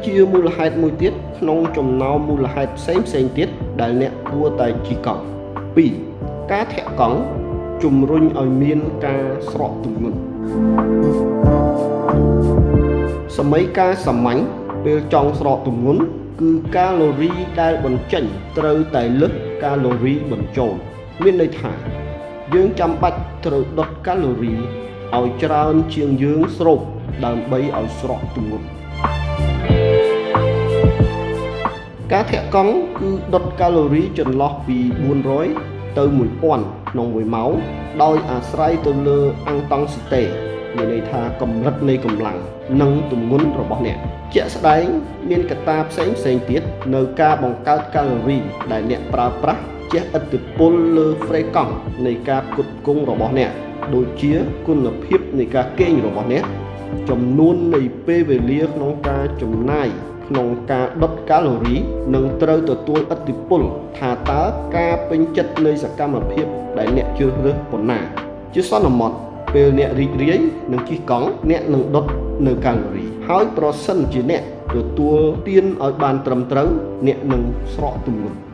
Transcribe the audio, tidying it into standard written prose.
ជាមូលហេតុមួយទៀតក្នុងចំណោមមូលហេតុផ្សេងផ្សេងទៀតដែលអ្នកគួរតែជិះកង់2ការធាក់កង់ជំរុញឲ្យមានការស្រកទម្ងន់សម័យកាលសាមញ្ញពេលចង់ស្រកទម្ងន់គឺកាឡូរីដែលបញ្ចេញត្រូវតែលើសកាឡូរីបញ្ចូលមានន័យថាយើងចាំបាច់ត្រូវដុតកាឡូរីឲ្យច្រើនជាងយើងស្រូបដើម្បីឲ្យស្រកទម្ងន់ការធាក់កង់គឺដុតកាឡូរីចន្លោះពី400ទៅ1000ក្នុង1ម៉ោងដោយអាស្រ័យទៅលើអាំងតង់ស៊ីតេមានន័យថាកម្រិតនៃកម្លាំងនិងទម្ងន់របស់អ្នកជាក់ស្ដែងមានកត្តាផ្សេងផ្សេងទៀតនៅការបង្កើតកាឡូរីដែលអ្នកប្រើប្រាស់ជះឥទ្ធិពលលើហ្វ្រេកង់នៃការផ្គត់ផ្គង់របស់អ្នកដូចជាគុណភាពនៃការគេងរបស់អ្នកចំនួននៃពេលវេលាក្នុងការចំណាយក្នុងការដុតកាឡូរីនិងត្រូវទទួលឥទ្ធិពលថាតើការពេញចិត្តនៃសកម្មភាពដែលអ្នកជ្រើសរើសប៉ុណ្ណាជាសន្មតពេលអ្នករីករាយនឹងជិះកង់អ្នកនឹងដុតនៅកាឡូរីហើយប្រសិនជាអ្នកទទួលទានឲ្យបានត្រឹមត្រូវអ្នកនឹងស្រកទម្ងន់។